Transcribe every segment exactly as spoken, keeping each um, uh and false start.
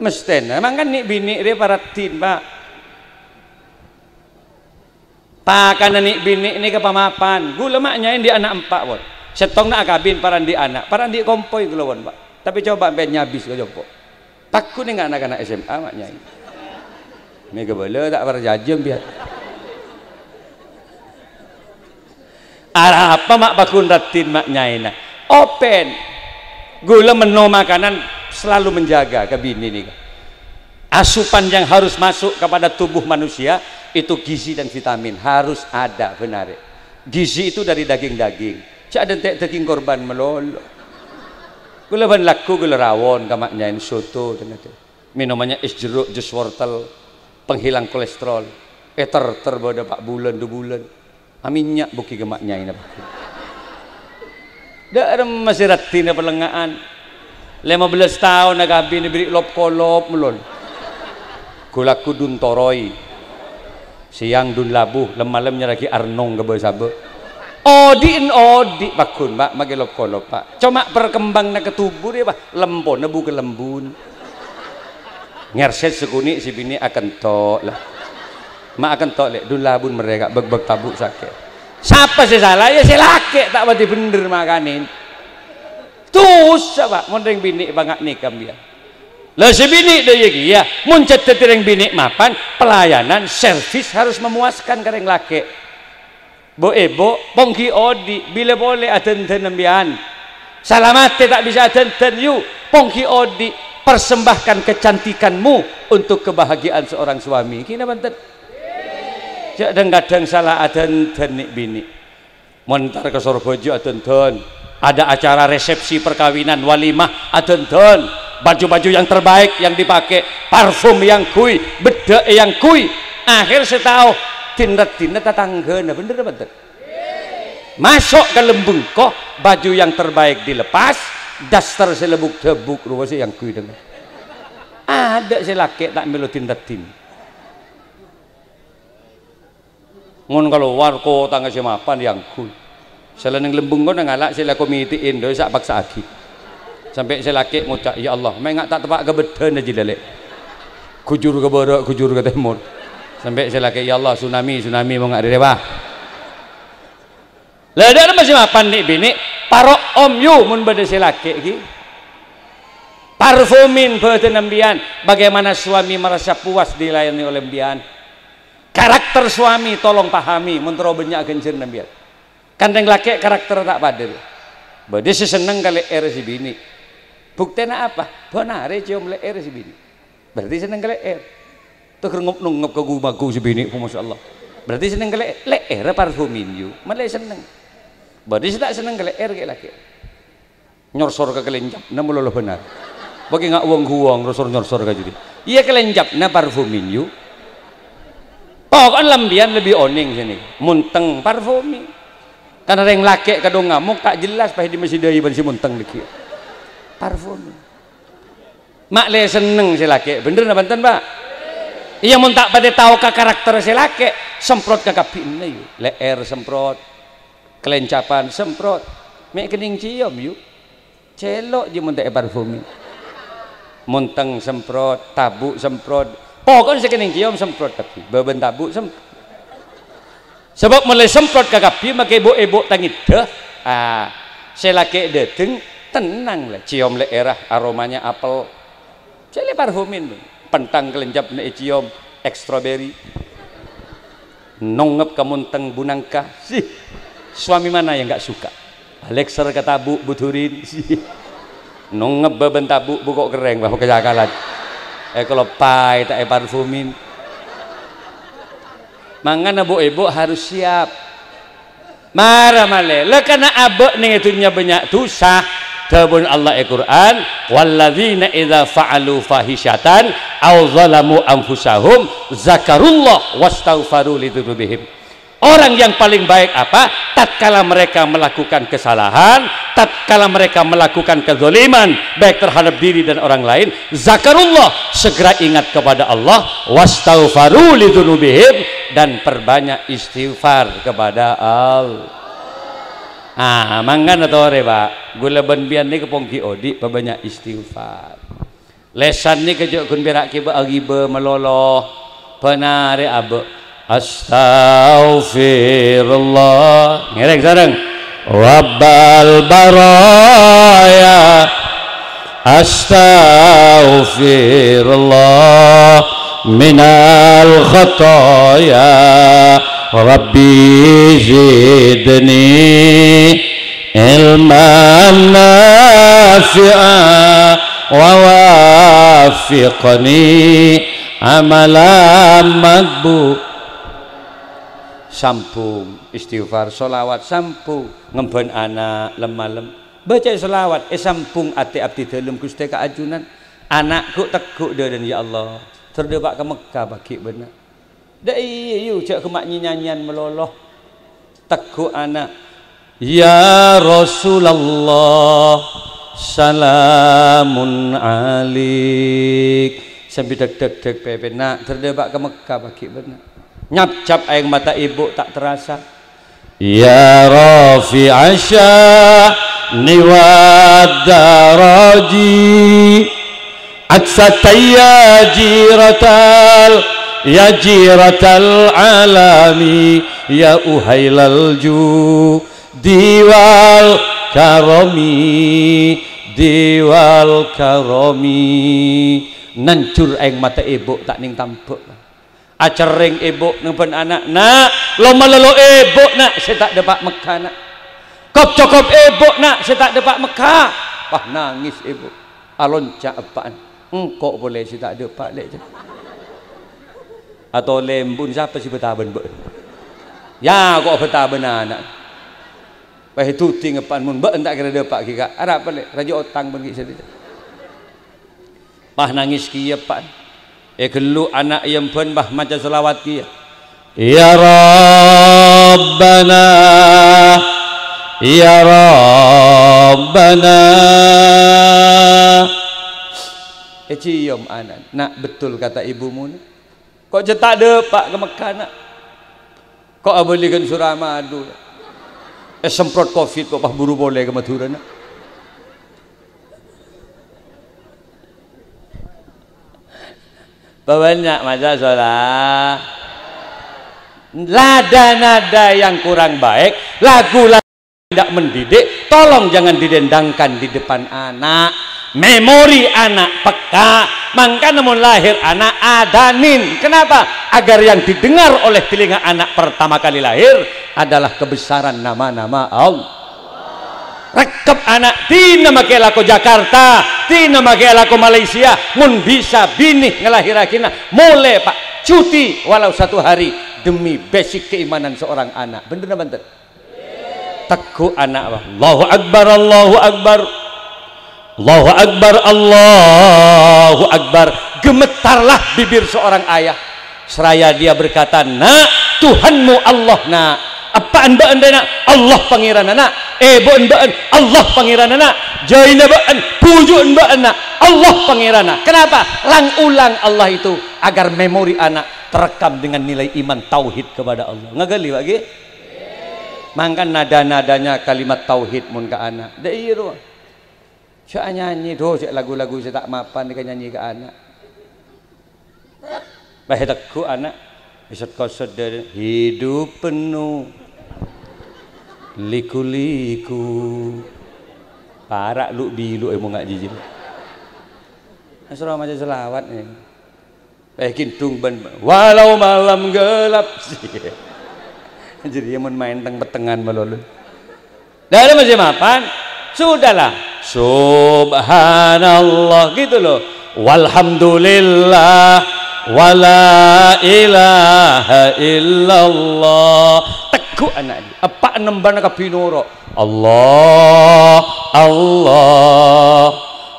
Mesthèna, mangkana nè'-binè' rè paraddhin, Pa'. Pakana nè'-binè' nèka pamapan. Ghulâ ma' nyaè andi' ana' empa', pon. Sèttongnga akabin, para andi' ana', para andi' kompoy ghulâ, pon, Pa'. Tapè coba sampèyan nyabis ka compo'. Pagghun nèng na'-kana' S M A ma' nyaè. Mè' kabâlâ ta' parcajâ sampèyan. Arapa ma' pagghun raddhin ma' nyaèna? Open. Ghulâ menno makanan selalu menjaga ka binè nèka. Asupan yang harus masuk kepada tubuh manusia itu gizi dan vitamin harus ada, bhender. Gizi itu dari daging-daging. Jhâ' dântè' dâging korban malolo. Ghulâ bân lagghu ghulâ rawon ka ma' nyaèna soto, dâ-ngadâ. Mènomannya es jeruk, jus wortel, penghilang kolesterol. Èter-ter bâdâ pa' bulân, du bulân. Amènnya' bhugghi ka ma' nyaèna bhugghi. Dâ' remma sè raddhinna palènga'an. Lèma bellâs taon akabin èberri' lop-kolop malolo. Ghu-lagghu dun toroy. Sèyang dun labu, lem-malem nyarraghi arnong ka bâ-sabâ. Odi'en odi' pagghun, Pa', makè lop-kolop, Pa'. Coma perkembanganna ka tubuh rè, Pa', lempona bu-kalembun. Ngèrsèt sakonè' sè binè' akento', la. Ma' akento', Lè', dun labun merrè, Ka', bâk-bâk tabu' sakè'. Sapa sè sala? Yâ sè lakè' ta' patè bhender makanè. Dusa, Pa', mon rèng binè' panga' nèka, sampèyan. La sè binè' dâ' iyâ kèya, mon jhâ' dhâddhi rèng binè' mapan, pelayanan, servis harus memuaskan ka rèng lakè'. Bu'-èbu', pongghi odi', bilâ polè adhândhân sampèyan. Salamatè ta' bisa adhândhân, yu, pongghi odi', persembahkan kecantikanmu untuk kebahagiaan seorang suami. Ghina bhunten. Jhâ' dhâng-kadhâng sala adhândhân nè'-binè'. Mon entar ka Sorbhâjâ adhândhân, ada acara resepsi perkawinan, walimah adhândhân, baju-baju yang terbaik yang dipakai, parfum èyangghuy, beddhâ èyangghuy. Akhèr sè tao din-raddhinna tatanggâna, bhender apa bhunten? Maso' ka lem bengko, baju yang terbaik dilepas, daster sè lèbuk-dâbuk rowa sè èyangghuy dhâng. Adâ' sè lakè' ta' mèlo din-raddhin. Mon kalowar kotangnga sè mapan èyangghuy. Sè la neng lem bengko nangala' sè la komite'è dâ' sa' paksa'aghi. Sampè' sè lakè' ngoca', "Ya Allah, mè' nga' ta' teppa' ka bâddhâna jiyâ la, Lè'. Ghujur ka bârâ', ghujur ka tèmor." Sampè' sè lakè', "Ya Allah, tsunami, tsunami, mon nga' rè-rèwa." La dâ' remma sè mapan nè'-binè', paro' om yu mon bâdâ sè lakè' ghi. Parfumin bâdâna sampèyan, bagaimana suami merasa puas dilayani oleh sampèyan. Karakter suami tolong pahami, mon terro bânnya' ghânjhârânna sampèyan. Kan rèng lakè' karakter ta' padâ, rè. Bâdâ sè senneng ka lè'èrra sè binè'. Buktèna apa? Bân arè cèyom lè'èrra sè binè'. Berarti senneng ka lè'èr. Tèghâr ngop-nongngop ka gu-magu sè binè', oh, masyaallah. Berarti senneng ka lè-, lè'èrra parfumin, yu. Malè senneng. Bâdâ sè ta' senneng ka lè'èr, kè-lakè'. Nyorsor ka kalèncapna malolo bân arè. Paghi nga' wong-guwong rosor nyorsor ka judi. Iyâ kalèncapna parfumin, yu. Pokokna sampèyan lebbi onèng sènè. Montèng parfumin. Karna rèng lakè' kadhâng ngamok ta' jelas pas dimmasidai bân sè montèng dhâggi'. Parfumin. Malè senneng sè lakè'. Bhender napa bhunten, Pa'? Iyâ, mon ta' patè tao ka karakter sè lakè', semprot kakabbhina, yu. Lè'èr semprot. Kalèncapan semprot. Mè' kennèng cèyom, yu. Cèlo' jiyâ mon ta' èparfumi. Montèng semprot, tabu' semprot. Pokokna sè kennèng cèyom semprot kabbhi. Bâbân tabu' sem-, sabâb malè semprot kakabbhi makè bu'-èbu' ta' ngèdhâ. Ah, sè lakè' dâteng, tennang la, cèyom lè'èrra, aromanya apel. Jhâ' lè parfumin, pentang kalèncap nè' ècèyom, èk stroberi. Nongngep ka montèng bu nangka. Sih, suami mana yang nggak suka? Lèkser ka tabu' bu durin. Sih. Nongngep bâbân tabu' bu ko' kerrèng, wah, kacakalan. Èkalopaè ta' èparfumin. Mangkana bu'-èbu' harus siap. Mara malè, la kana' abâ' neng è dhunnya bânnya' dusa. Dhâbuna Allah è Qur'an, "Walladzina idza fa'alu fahisyatan aw zalamu anfusahum zakarullah wastaghfaru lidzunubihim." Orang yang paling baik apa? Tatkala mereka melakukan kesalahan, tatkala mereka melakukan kezaliman, baik terhadap diri dan orang lain, zakarullah, segera ingat kepada Allah, wastaghfaru lidzunubihim, dan perbanyak istighfar kepada Allah. Ah, mangkana torè, Pa'. Ghulâ bân sampèyan nèka pongghi odi', pabânnya' istighfar. Lèsan nèka jhâ' ghun pèra' ghibâ-aghibâ malolo. Bân arè abâ'. Astaghfirullah. Ngèrèng sareng. Rabbal baraya. Astaghfirullah minal khataya. Rabbi zidni ilman nafi'a wa waffiqni amalan maqbu-. Sambung istighfar, sholawat, sambung ngemban ana' lem-malem. Bâca sholawat, èsambung atè abdhi dhâlem Ghustè ka ajunan. Ana' ghu' tegghu' dhâdhân, "Ya Allah, ter dâpa' ka Mekkah paghi' bâ'na." Dâ' iyâ, yu, jhâ' ghemma' nyanyi-nyanyian malolo. Tegghu' ana'. "Ya Rasulullah, salamun alaik." Sambi dhek-dhek-dhek pèpèna, ter dâpa' ka Mekkah paghi' bâ'na. Nyapcap aèng mata ibu ta' terasa. Ya rafi'a sya'ni wad daraji, aksatayya jiratal, ya jiratal alami, ya uhailal judi wal karami, di wal karami. Nanjur aèng mata ibu ta' nèng tambhâ'. Acerrèng èbhu neng bân ana', "Na', lo-malolo èbhu, na', sè ta' dâpa' Mekkah, na'. Kop-cokop èbhu, na', sè ta' dâpa' Mekkah." Wah, nangès èbhu. Alonca' eppa'na. "Engko' polè sè ta' dâpa', Lè'." "Atolè embun sapa sè bâtabân bâ'na? Ya, ko' bâtabân ana'. Wah, èdhudhing eppa'na, mon bâ'na ta' kèra dâpa' ghi' ka'. Arapa, Lè'? Rajâ otang bân ghi' sè Pas nangès kèya, Pa'. Èghellu ana' èyembhân, pas maca sholawat kèya. Ya Rabbana, ya Rabbana. Èciom ana', "Na', betul kata ibumu, na'. Ko' jhâ' ta' dâpa' ka Mekkah, na'. Ko' abâli ghân Suramadu. Èsemprot covid ko' pas buru polè ka Madhurâ, na'." Pabannya' maca sholawat. Nada-nada yang kurang baik, lagu-lagu tidak mendidik, tolong jangan didendangkan di depan anak. Memori anak peka, mangkana mon lahir anak, adanin. Kenapa? Agar yang didengar oleh telinga anak pertama kali lahir adalah kebesaran nama-nama Allah. Rekkep ana', dina makè lako Jakarta, dina makè lako Malaysia, mon bisa binè ngalahèraghina, molè, Pa', cuti walau satu hari demi basic keimanan seorang anak. Bhender napa bhunten? Tegghu' ana', Pa'. Allahu Akbar, Allahu Akbar. Allahu Akbar, Allahu Akbar. Gemetarlah bibir seorang ayah. Seraya dia berkata, "Na', Tuhanmu Allah, na'. Eppa'en bâ'en rè, na', Allah Pangèranna, na'. Èbhu'en bâ'en, Allah Pangèranna, na'. Jhâina bâ'en, bhuju'en bâ'en, na', Allah Pangèranna." Kenapa? Lang-ulang Allah itu agar memori anak terekam dengan nilai iman tauhid kepada Allah. Ngaghâli, Pa', ghi? Mangkana nada-nadanya kalimat tauhid mon ka ana'. Dâ' iyâ, ro. Jhâ' anyanyi, dhu, jhâ' lagu-lagu sè ta' mapan èkanyanyè ka ana'. Bâ, ètegghu' ana'. Èsot-kosot dâri, "Hidup penuh liku-liku." Para' lu'-bilu' è mongnga' jhijjhir. Asra maca sholawat, ya. Eh, ghindhung bân, "Walau malam gelap." Jadi, ya, mon maèn teng-pettengan malolo. Dalam masih mapan? Sudahlah. Subhanallah, gitu loh. Walhamdulillah. Wala ilaha illallah. Tegghu' ana'. Eppa' nembhâna kabbhi noro'. Allah, Allah,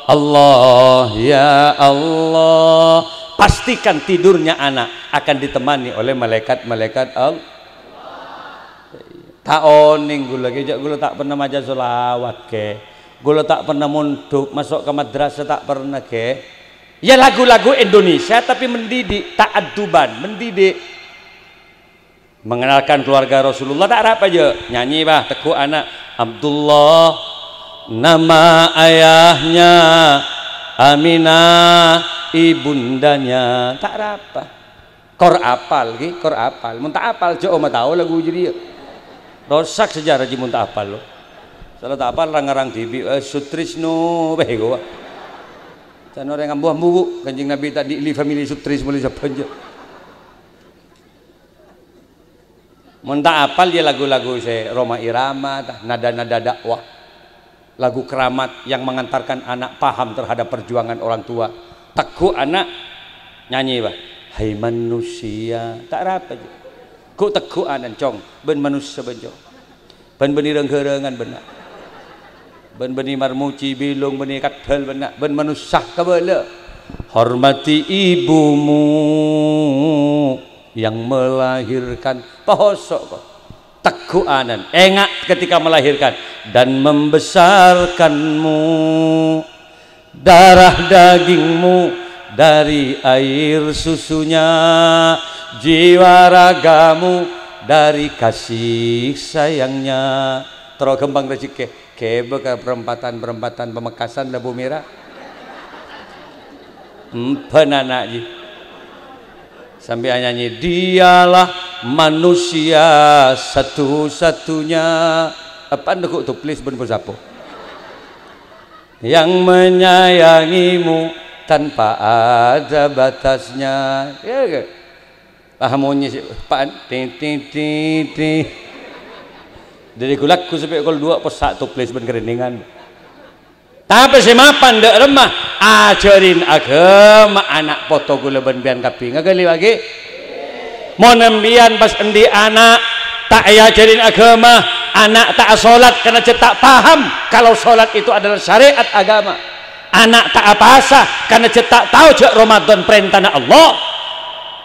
Allah, ya Allah. Pastikan tidurnya anak akan ditemani oleh malaikat-malaikat Allah. Ta' onèng ghulâ kè, jhâ' ghulâ ta' pernah maca sholawat kè. Ghulâ ta' pernah mondhuk, maso' ka madrasah ta' pernah kè. Ya lagu-lagu Indonesia tapi mendidik, ta'adduban, mendidik. Mengenalkan keluarga Rasulullah, ta' arapa jhâ'? Nyanyi, bâ, tegghu' ana'. Abdullah nama ayahnya, Aminah ibundanya. Ta' arapa. Kor apal, ghi, kor apal. Mon ta' apal, jhâ' omah tao lagu jârèya. Rosak sejarah jiyâ mon ta' apal, lo. Sala ta' apal, rang-ngarang dhibi', eh, Sutrisno, beh, ghuwâ. Can orèng ambu-ambu, Bu. Kanjeng Nabi ta' di'li famili Sutris, molaè sabbhân, jhâ'. Mon ta' apal, ya lagu-lagu sè Rhoma Irama, ta, nada-nada dakwah. Lagu keramat yang mengantarkan anak paham terhadap perjuangan orang tua. Tegghu' ana', nyanyi, Pak. Hai manusia, ta' arapa, jhâ'. Ghu' tegghu' ana', Cong, bân manossa, bân, Cong. Bân bânnè rang-ghârângan, bânna'. Bân bânnè marmoji, bilung, bânnè kaddhâl, bânna'. Bân manossa kabâlâ. Hormati ibumu yang melahirkan. Pahoso', ko. Tegghu' ana'na. Enga' ketika melahirkan dan membesarkanmu. Darah dagingmu dari air susunya, jiwa ragamu dari kasih sayangnya. Terro ghâmpang rejhekkè. Ghibâ ka perempatan-perempatan Pamekasan, Lampu Merah. Emban ana', ji. Sampèyan nyanyi, "Dialah manusia satu-satunya." Apaan ghu' toples bân posapo? "Yang menyayangimu tanpa ada batasnya." Ya, ya. Paham monyè sè, apaan? Ting, ting, ting, ting. Dâri ghu-lagghu sampè' kol duwâ' possa' toples bân karènèngan. Tapè sè mapan dâ' remma, ajhârin aghâma ana' poto ghulâ bân biyân kabbhi. Ngaghâli, Pak, ghi? Mon biyân pas andi' ana', ta' èajhârin aghâma, ana' ta' asolat karna jhâ' ta' paham kalau solat itu adalah syariat agama. Ana' ta' apasa karna jhâ' ta' tao jhâ' Ramadan parèntana Allah.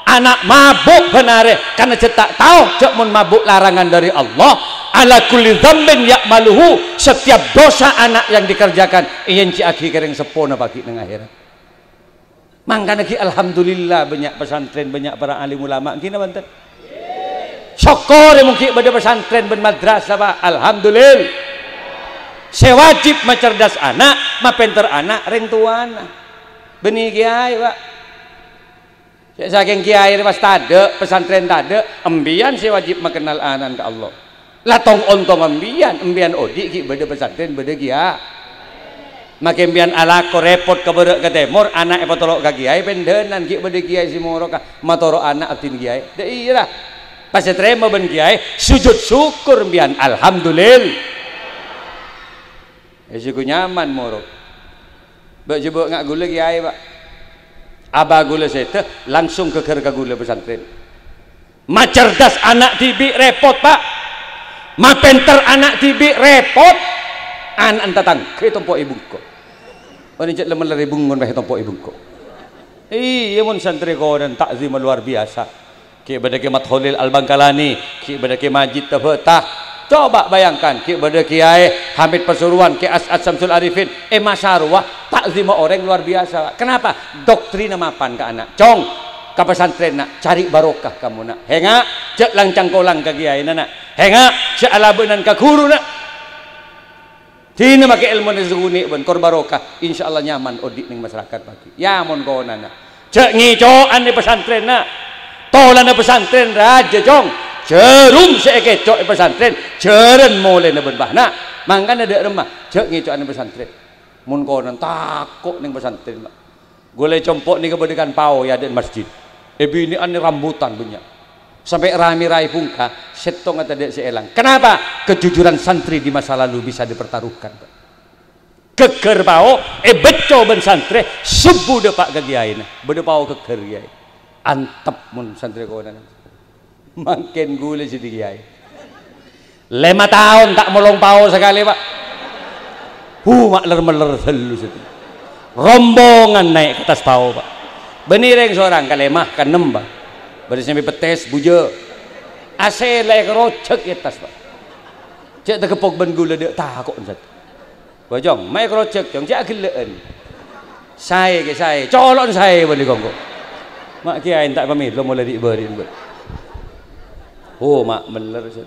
Ana' mabu' bân arè karna jhâ' ta' tao jhâ' mon mabu' larangan dâri Allah. Ala kulli dzambin ya'maluhu, setiap dosa anak yang dikerjakan, èèncè'aghi ka rèng seppona paghi' neng akhèrat. Mangkana ghi' alhamdulillah bânnya' pesantren, bânnya' para alim ulama, ghi napa bhunten? Sokkorè mon ghi' bâdâ pesantren bân madrasah, Pak. Alhamdulillah. Sè wajib macerdas ana', mapènter ana', rèng towana. Bânnè kèyaè, Pak. Sè sakèng kèyaè rè pas tadâ', pesantren tadâ', embiyân sè wajib makennal ana'na ka Allah. La tong-ontong embiyân, embiyân odi' ghi' bâdâ pesantren, bâdâ kèyaè. Makè embiyân alako rèpot ka bârâ' ka tèmor, ana' èpatoro' ka kèyaè, pèndhânan ghi' bâdâ kèyaè sè moro ka matoro' ana' abdhina kèyaè. Dâ' iyâ, la. Pas ètarèma bân kèyaè, sujud syukur embiyân, alhamdulillah. È, sè ghu nyaman moro. Bâ' jhâ' bâ' nga' ghulâ kèyaè, Pak. Abâ ghulâ sèdhâ langsung ghâghâr ka ghulâ pesantren. Macerdas ana' dhibi' rèpot, Pak. Mapènter ana' dhibi' rèpot. Ana'na tatangghâ ètompo'è bungko. Onèng jhâ' la-mellèr è bungkon bhâi ètompo'è bungko. Iyâ, mon santrè Quran ta'zimma luar biasa. Ghi' bâdâ Kè Mat Kholil Al-Bangkalani, ghi' bâdâ Kè Majid Tabata. Coba bayangkan, ghi' bâdâ Kèyaè Hamid Pasuruan, Kè As'ad Syamsul Arifin, è masa rowa ta'zimma orèng luar biasa. Kenapa? Doktrinna mapan ka ana'. Cong, ka pesantrenna, cari barokah kamowa, na'. Hènga', jhâ' lang-cangkolang ka kèyaèna, na'. Hènga', jhâ' alabânan ka ghuruna. Dina makè èlmona sè ghunè' bân kor barokah, insyaallah nyaman odi' neng masarakat paghi'. Yâ mon konana. Jhâ' ngèco'an è pesantrenna. Tolana pesantren rajâ, Cong. Jhârum sè èkèco' è pesantren, jhârân molèna bân bâ'na. Mangkana dâ' remma, jhâ' ngèco'an è pesantren. Mon konana tako' neng pesantren, Pak. Ghulâ è compo' nèka bâdâ kan pao è adâ'na masjid. È binè'an rambutan bânnya'. Sampè' ramè raè bungka, sèttonga tadâ' sè èlang. Kenapa? Kejujuran santri di masa lalu bisa dipertaruhkan. Ghâghâr pao, èbâcco bân santrè, sobbhu dâpa' ka kèyaèna. Bâdâ pao ghâghâr kèyaè. Antep mon santrè konana. Mangkèn ghulâ sè dhi kèyaè. Lèma taon ta' molong pao sakalè, Pak. Hu, ma' ler-meller sellu sè dhi. Rombongan naè' ka attas pao, Pak. Bânnè rèng sorang kalèma, kaennem, Pak. Bâdâ sè mè' bettès, bujâ. Asèla èkarojhâk è attas, Pak. Cè' tageppok bân ghulâ dâ' tako' sè dhi. Wah, Cong, ma' èkarojhâk, Cong, jhâ' aghellâ'ân. Saè, ghi, saè. Colo'na saè bâli kongko. Ma' kèyaè enta' pamèlo molaè dhi'-bâri'na, Pak. Oh, ma' meller sè.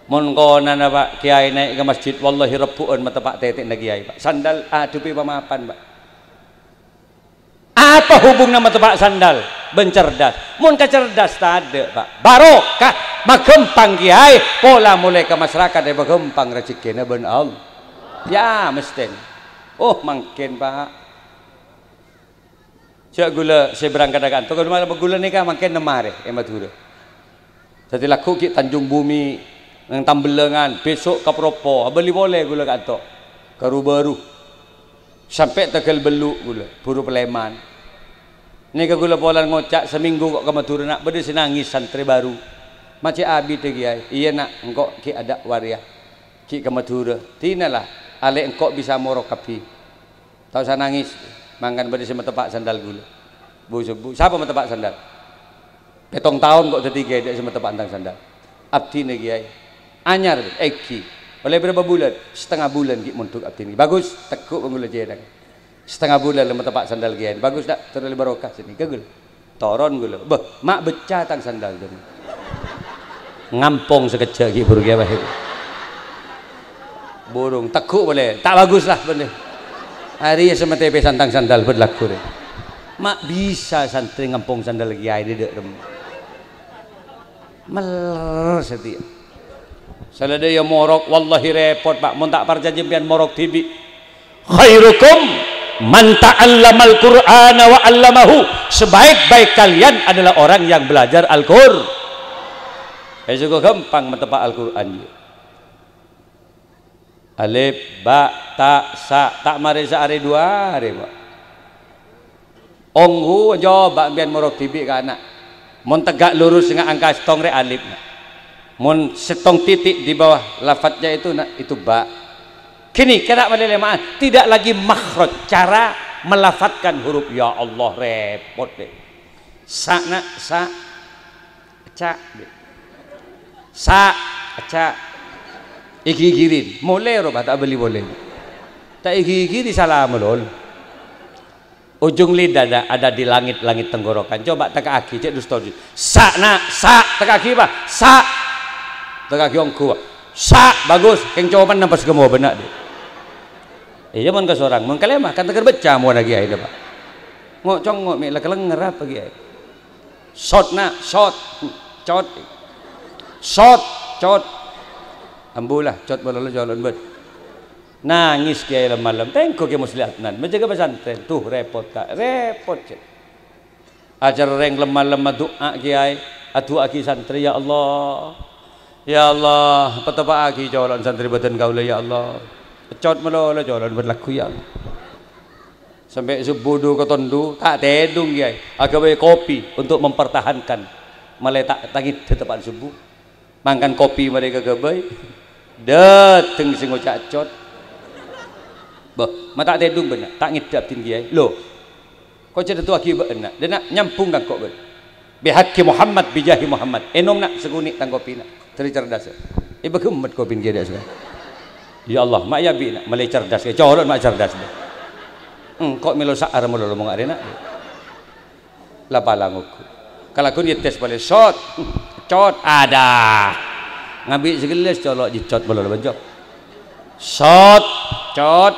Mon konana, Pak, kèyaè naè' ka masjid, wallahi rebbhu'ân mateppa' tètè'na kèyaè, Pak. Sandal adhubbi pamapan, Pak. Apa hubunganna mateppa' sandal bân cerdas? Mon kacerdas tadâ', Pak. Barokah, maghâmpang kèyaè, pola molaè ka masyarakat èpaghâmpang rejhekkèna bân Allah. Ya, mestèna. Oh, mangkèn, Pak. Jhâ' ghulâ sè berangkat ka kanto, ghulâ nèka mangkèn nemmo arè è Madhurâ. Dhâddhi lagghu' ghi' Tanjung Bumi, neng Tambellangan, bhâso' ka Propo, abâli polè ghulâ kanto, ka Rubaru. Sampè' tangghâl bâllu' ghulâ, buru palèman. Nèka ghulâ polana ngoca' samènggu ko' ka Madhurâ, na', bâdâ sè nangès santrè bhâru. Ma' cè' abidhâ, Kèyaè. Iyâ, na', engko' ghi' adâ' warèya. Ghi' ka Madhurâ. Dina la, alè' engko' bisa morok kabbhi. Ta' osa nangès. Mangkana bâdâ sè mateppa' sandal ghulâ. Bu-, bu-, sapa mateppa' sandal? Pèttong taon ko' dhâddhi kèyaè dâ' sè mateppa' tang sandal. Abdhina kèyaè. Anyar, èngghi. Ollè bârâmpa bulân? Satengnga bulân ghi' mondhuk abdhina. Bagus, tegghu' bân ghulâ jhârâng. Satengnga bulân la mateppa' sandal kèyaè. Bagus, na', terro ollè barokah sanèka ghulâ. Toron ghulâ. Bâh, ma' becca tang sandal, jârèya. Ngampong sakejjhâ' ghi' buru kèyaè. Burung, tegghu' polè. Ta' bagus la, bânnè. Arèya sè matè pèsan tang sandal, bâdâ lagghu' rè. Ma' bisa santrè ngampong sandal kèyaè dâ' remma. Mèller satèya. Saladâjâ morok, wallahi rèpot, Pak. Mon ta' parcajâ sampèyan morok dhibi'. "Khairukum man ta'allamal Qur'ana wa 'allamahu." Sebaik-baik kalian adalah orang yang belajar Al-Qur-, Eh, soko ghâmpang mateppa' Al-Qur'an, yâ. Alif, ba, ta, sa, ta' marè saarè duwâ arè, Pak. Ongghu, coba sampèyan morok dhibi' ka ana'. Mon tegghâ' lurus sènga' angka sèttong rè alif, na'. Mon sèttong titik di bawah lafadznya itu, na', itu ba. Ghini, kèra' malè lèma'an, tidak lagi makhraj, cara melafadzkan huruf. Ya Allah, rèpot, deh. Sa, na', sa. Ca', deh. Sa', ca'. Èghighiri. Molè rowa, ta' abâli polè. Ta' èghighiri, sala malolo. Ujung lidahnya ada di langit-langit tenggorokan. Coba teka'aghi, cè' dusta. Sa', na', sa', teka'aghi, Pak. Sa'. Teka'aghi ongghu, Pak. Sa', bagus. Kèng coman nampas ghâmo bânna', deh. Iyâ, mon kasorang, mon kalèma, kan teggher becca mowana kèyaè, Pak. Ngo'-congo' mè' la kalènger apa kèyaè? Sot, na', sot. Cot. Sot, cot. Ambu la, cot malolo jhâlân bât. Nangès kèyaè lem-malem. Tèngghu Kè Musli Adnan. Menjâgâ pesantren. Duh, rèpot, Ka'. Rèpot, cè'. Acarrèng lem-malem adu'a kèyaè. Adu'aaghi santrè, "Ya Allah. Ya Allah, pateppa'aghi colo'na santrè bâdân kaulâ, ya Allah." Cot malolo colo'na bât lagghu, ya Allah. Sampè' subuh du katondu, ta' tèdung, kèyaè. Aghâbây kopi untuk mempertahankan. Malè ta', ta' ngèdhâ teppa'na subuh. Mangkana kopi marè kaghâbây. Dâteng sè ngoca' cot. Bâh, ma' ta' tèdung bânna', ta' ngèdhâ abdhina kèyaè. Lho. Ko' cè' dâtowaghi bâ'na. Dâ' na' nyambung ka engko' bâ'na. Bihaqqi Muhammad, bijahi Muhammad. Ènom, na', sakonè' tang kopina. Terri cerdas. Èpaghemmet kopina kèyaè dâ' sè. Ya Allah, ma' èyabi', na', malè cerdas. Colo'na ma' cerdas. Engko' mèlo sa'ar malolo mon arè, na'. La palang ongghu. Kalaghun yetès polè, sot, cot, ada. Ngabi' sagellas colo' jècot malolo bânjok. Sot, cot,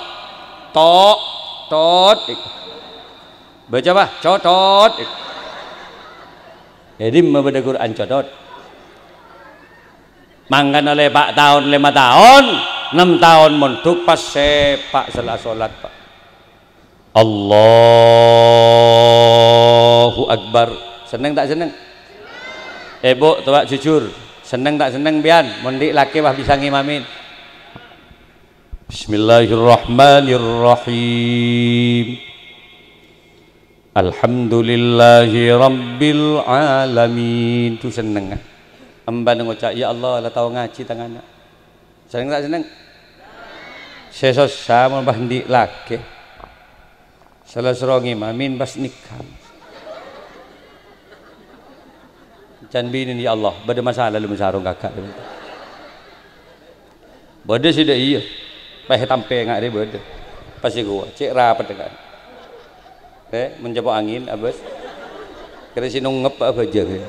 to', tot. Baca, Pak, cotot. È dimma bâdâ Qur'an cotot? Mangkana lèpa' taon, lèma taon, nem taon mondhuk pas sèpa' sella solat, Pak. Allahu Akbar. Senneng ta' senneng? Èbhu, towa jujur. Senneng ta' senneng, biyan? Mon andi' lakè, wah, bisa ngimamin. Bismillahirrahmanirrahim. Alhamdulillahi rabbil alamin. Tu senneng, ah. Emban ngoca', "Ya Allah, la tao ngajhi tang ana'." Senneng ta' senneng? Sè sossa mon pas andi' lakè. Sala soro ngimamin pas nikah. Can binèn, "Ya Allah, bâdâ masalah lem sarong kakak." Bâdâ sè dâ' iyâ. Pas ètampènga' rè bâdâ. Pas sè ghuwâ, cè' rapet kan. Rè, mencapo angin, abâs. Kèrè sè nongngep abhâjâng.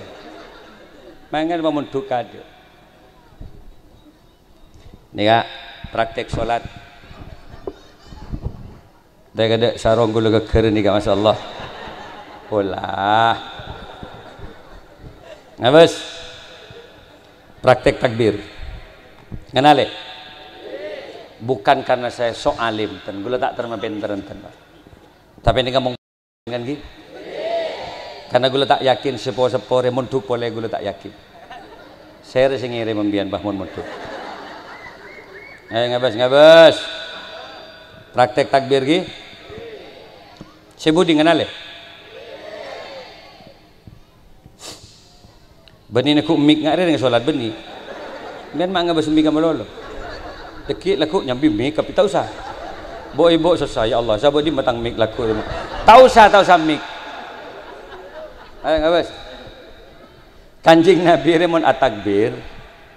Mangkana mamondhuk kadâ'. Nèka praktek solat. Tè kadâ' sarong kaulâ ghâgghâr nèka, masyaallah. Olah. Ngabâs. Praktek takbir. Ngenalè? Bukan karena saya sok alim, ten. Ghulâ ta' terma pènter, ten, Pak. Tapè nèka mon-, kan, ghi? Karena ghulâ ta' yakin seppo-seppo rè mondhuk polè, ghulâ ta' yakin. Sèrè sè ngèrèm sampèyan, Bah, mon mondhuk. Ayo, ngabâs, ngabâs. Praktek takbir, ghi? Sè budi ngenalè? Bânnè neggu' mik nga' rè rèng solat bânnè. Sampèyan ma' ngabâs mik malolo. Dhâggi' lagghu' nyambi mik, tapè ta' osa. Bo'-ebo' sossa, ya Allah, sabâ' dimma tang mik lagghu'. Ta' osa, ta' osa mik. Ayo, ngabâs. Kanjeng Nabi rè mon atakbir,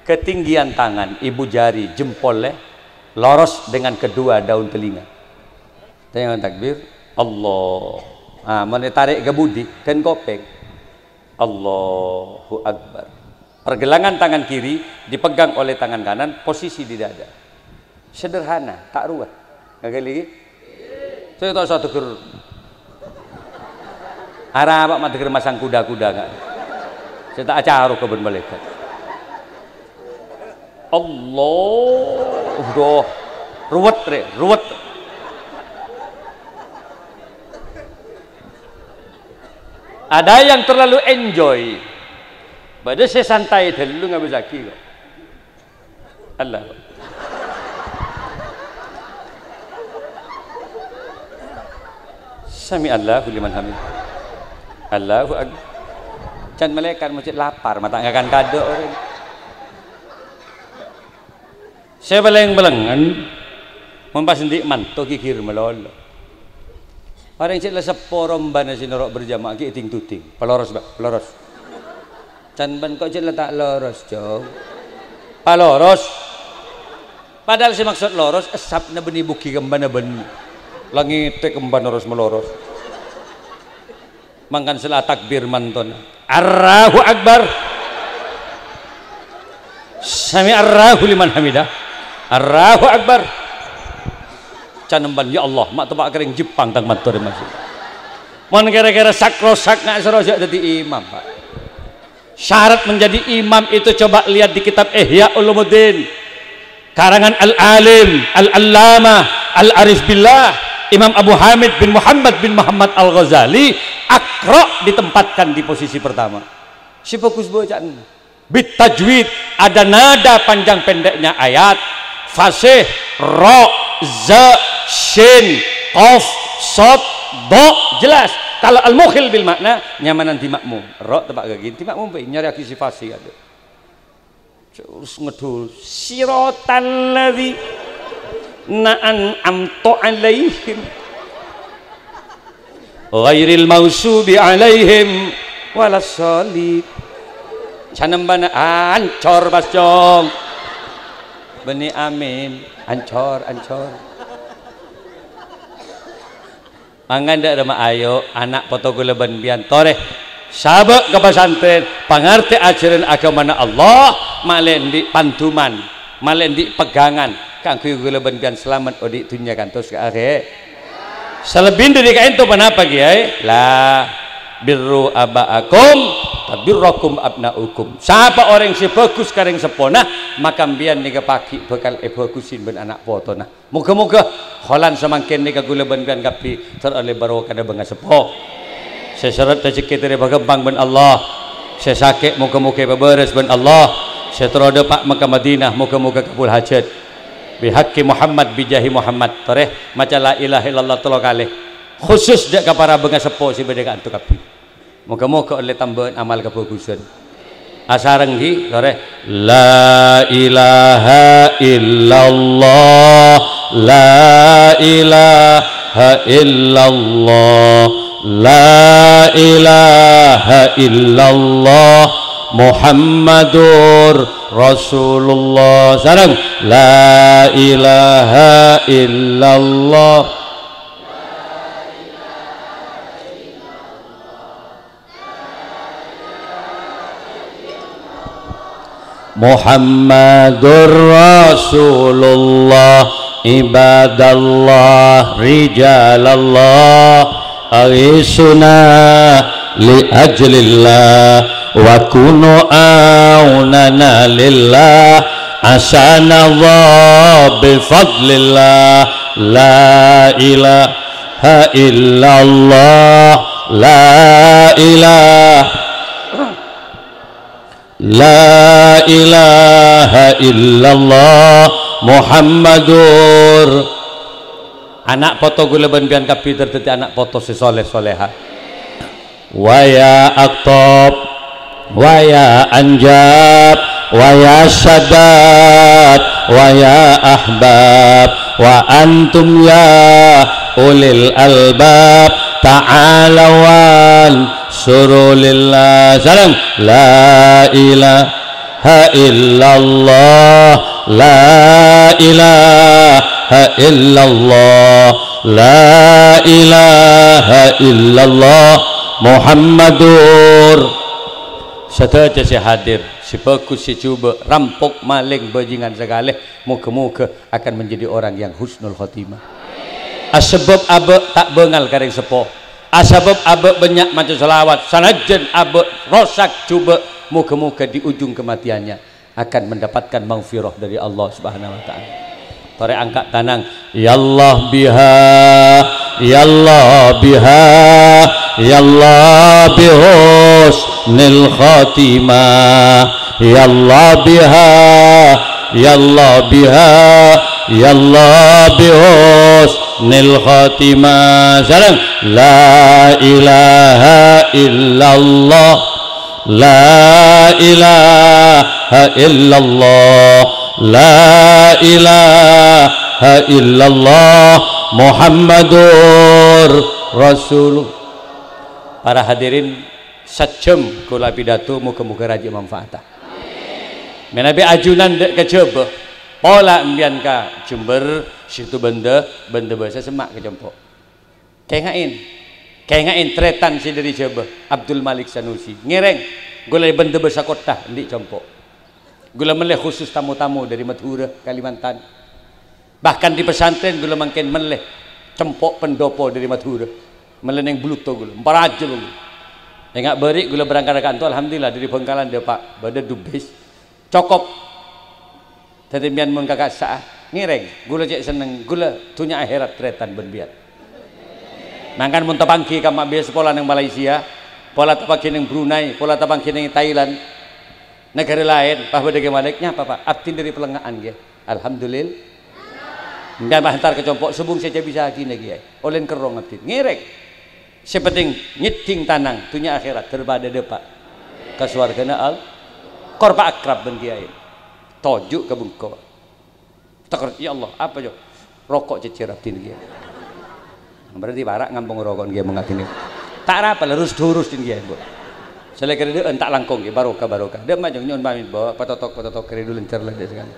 ketinggian tangan, ibu jari, jempol, eh, loros dengan kedua daun telinga. Tengok takbir, Allah. Ah, mon ètarè' ka budi, dhân kopèng. Allahu Akbar. Pergelangan tangan kiri dipegang oleh tangan kanan, posisi di dada. Sederhana, ta' ruwet. Ngaghâli ghi? Sè ta' osa degger. Arapa ma' degger masang kuda-kuda, enggak? Sè ta' acaroga bân malaèkat. Allah, doh, ruwet, rè, ruwet. Ada yang terlalu enjoy. Bâdâ sè santai dâllu ngabâsaghi kok. Allah. Sami Allahu liman hamid. Allahu Akbar. Can malaèkat mojâ lapar, ma' ta' ngakan kadâ' orèng. Sè palèng-palèngngen, mon pas andi' manto ghighir malolo. Orèng sè la seppo rombana sè noro' berjamaah ghi' èding-duding. Paloros, Pak, paloros. Can bân kok jhâ' la ta' loros, Cong? Paloros. Padahal sè maksod loros, essapna bânnè bughi kembhâna bânnè. La ngètè kembhâna ros-maloros. Mangkana sè la takbir mantona. Allahu Akbar. Sami Allahu liman hamidah. Allahu Akbar. Can emban, "Ya Allah, ma' teppa' ka rèng Jepang tang manto rè masjid." Mon kèra-kèra sakrosak nga' soro jhâ' dhâddhi imam, Pak. Syarat menjadi imam itu coba lihat di kitab Ihya Ulumuddin. Karangan Al-Alim, Al-Allamah, Al-Arif Billah, Imam Abu Hamid bin Muhammad bin Muhammad Al-Ghazali, Iqra ditempatkan di posisi pertama. Sè bhâghus bâca'anna. Bit tajwid, ada nada panjang pendeknya ayat, fasih, ro, za, shin, qaf, shad, dha, jelas. Kalau al-mukhil bil makna, nyamanan di makmum. Ro teppa' ka ghi, di makmum bhâi nyarèyaghi sè fasih adâ'. Terros ngedhul, "Siratal ladzina an'amta 'alaihim, ghairil maghdubi 'alaihim waladdallin." Sanembhâna ancor, Mas Cong. Bânnè amin, ancor, ancor. Mangkana dâ' remma ayo, ana' poto kaulâ bân panjhennengan torè sabâ' ka pasantrèn, pangartè ajhârân aghâmana Allah, malè andi' panduman, malè andi' pegangan kaangghuy kaulâ bân panjhennengan salamet odi' dhunnya kantos ka akhèr. Salebbi dâri kaènto ponapa, Kèyaè? La birru aba'akum tabirrakum abna'ukum. Sapa orèng sè bhâghus ka rèng seppona, maka sampèyan nèka pagghi' bhâkal èbhâghusin bân ana' potona. Moghâ-moghâ holan samangkèn nèka kaulâ bân panjhennengan kabbhi terro ollè barokana bângaseppo. Sè sèrèt rejhekkè ètarèma ghâmpang bân Allah. Sè sakè' moghâ-moghâ èpabârâs bân Allah. Sè terro dâpa' ka Madinah moghâ-moghâ kabul hajhât. Bihaqqi Muhammad, bijahi Muhammad. Torè maca la ilaha illallah tello kalè. Khusus dâ' ka para bângaseppo sè bâdâ è ka'anto kabbhi. Moghâ-moghâ ollè tambâ'ân amal kabhâghusân. Asareng, ghi, torè. La ilaha illallah, la ilaha illallah, la ilaha illallah, Muhammadur Rasulullah. Sareng, la ilaha illallah. Muhammadur Rasulullah, ibadallah, rijalallah, أغثنا لأجل الله وكن عوننا لله، عسانا بفضل الله. لا إله إلا الله، لا إله، لا إله إلا الله محمد. Ana' poto ghulâ bân biyân kabbhi dhâddhi ana' poto sè soleh-soleha. ويا أقطاب، ويا أنجاب، ويا شباب، ويا أحباب، وأنتم يا أولي الألباب، تعالوا وانصروا لله. Sareng. لا إله إلا الله، لا إله إلا الله، لا إله إلا الله محمد. Sadhâjâ sè hadir, sè bhâghus, sè jhubâ', rampok, malèng, bhâjingan sakalè, moghâ-moghâ akan menjadi orang yang husnul khotimah. Asabâb abâ' ta' bângal ka rèng seppo. Asabâb abâ' bânnya' maca shalawat, sanajjân abâ' rosak jhubâ', moghâ-moghâ di ujung kematiannya akan mendapatkan maghfirah dari Allah Subhanahu wa Ta'ala. Torè angka' tanang. يا الله بها، يا الله بها، يا الله بحسن الخاتمة. يا الله بها، يا الله بها، يا الله بحسن الخاتمة. Sareng. لا إله إلا الله، لا إله إلا الله، لا إله إلا الله محمد رسول. Para hadirin, sajjhâm kaulâ pidato, moghâ-moghâ rajâ manfaata. Mènabi ajunan dâ' ka Jhâbâ, pola empèyan ka Jember, Situbenda, Bendabâsa, semma' ka compo'. Kènga'è, kènga'è tarètan sè dâri Jhâbâ, Abdul Malik Sanusi. Ngèrèng, ghulâ Bendabâsa kottha, andi' compo'. Ghulâ mellè khusus tamu-tamu dâri Madhurâ, Kalimantan. Bahkan di pesantren ghulâ mangkèn mellè compo' pendopo dâri Madhurâ. Mellè neng Bluto ghulâ, empa' rajâ ghulâ. Enga' bâri' ghulâ berangkat ka kanto, alhamdulillah, dâri Bhângkalan dâpa' bâdâ dubis. Cokop. Dhâddhi, mèyan mon kakassa'a, ngèrèng. Ghulâ cè' senneng, ghulâ dhunnya akhèrat tarètan bân biyân. Mangkana mon tapangghi kamma biyasa pola neng Malaysia, pola tapangghi neng Brunei, pola tapangghi neng Thailand, naghârâ laèn, pas bâdâ Kè Malik, "Nyapa, Pa'?" "Abdhina dâri Pellengnga'an, Kè." "Alhamdulillah." Mèyan pas entar ka compo', sobung sè jhâ' bisa ghina, Kè. Ollèna kerrong abdhina. Ngèrèng. Sè penting nyeddhing tanang, dhunnya akhèrat, dâripadâ dâpa' ka sowarghâna Al-, kor pa' akrab bân kèyaè. Toju' ka bengko. Teker, "Ya Allah, apa, Jo?" "Roko' cècèr abdhina, Kè." Berarti para' ngampong roko'na, Kè, mangkadinè. Ta' arapa, la rus-durus, Din, Kè, Bu. Sè la kèra dâ'ân ta' langkong, Kè, barokah, barokah. Dâ' emma, Jo, nyo'on pamit, Bu. Patotok, patotok, kèra dâ' lencer la, dâ' sakalè.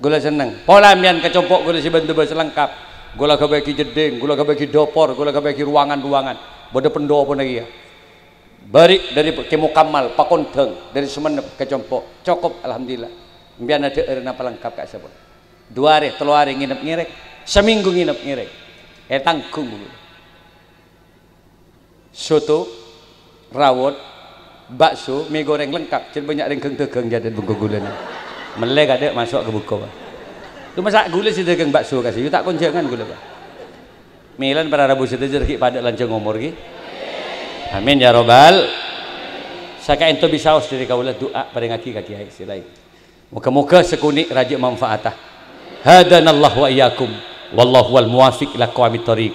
Ghulâ senneng. Pola mèyan ka compo' ghulâ sè bân-, bân-, sè lengkap. Ghulâ kabâghi jeddhing, ghulâ kabâghi dopor, ghulâ kabâghi ruangan-ruangan. Bâdâ pendopona kèya. Bâri' dâri Kè Mukammal, pakondhâng, dâri Songennep ka compo'. Cokop, alhamdulillah. Empèyan adhâ'ârâna palengkap ka'sampon. Du arè, tello arè ngènep ngèrèng. Samènggu ngènep ngèrèng. Ètangghung. Soto, rawot, bakso, mie goreng lengkap. Jhâ' bânnya' rèng ghâng-dâghâng jhâ' dâ' bengko ghulâna. Mellè kadâ' maso' ka bengko, Pak. Coma sa' ghulâ sè dâgâng bakso kasè, yu ta' konjhângan ghulâ, Pak. Mèlana para rabu sadhâjâ ghi' padâ lanjhâng omor, ghi. Amin, ya Rabbal. Sakaènto bisaos dâri kaulâ, du'a parèngaghi ka kèyaè sè laèn. Moghâ-moghâ sakonè' rajâ manfaata. Hadanallahu wa iyyakum. Wallahu wal muwaffiq ila aqwamit thoriq.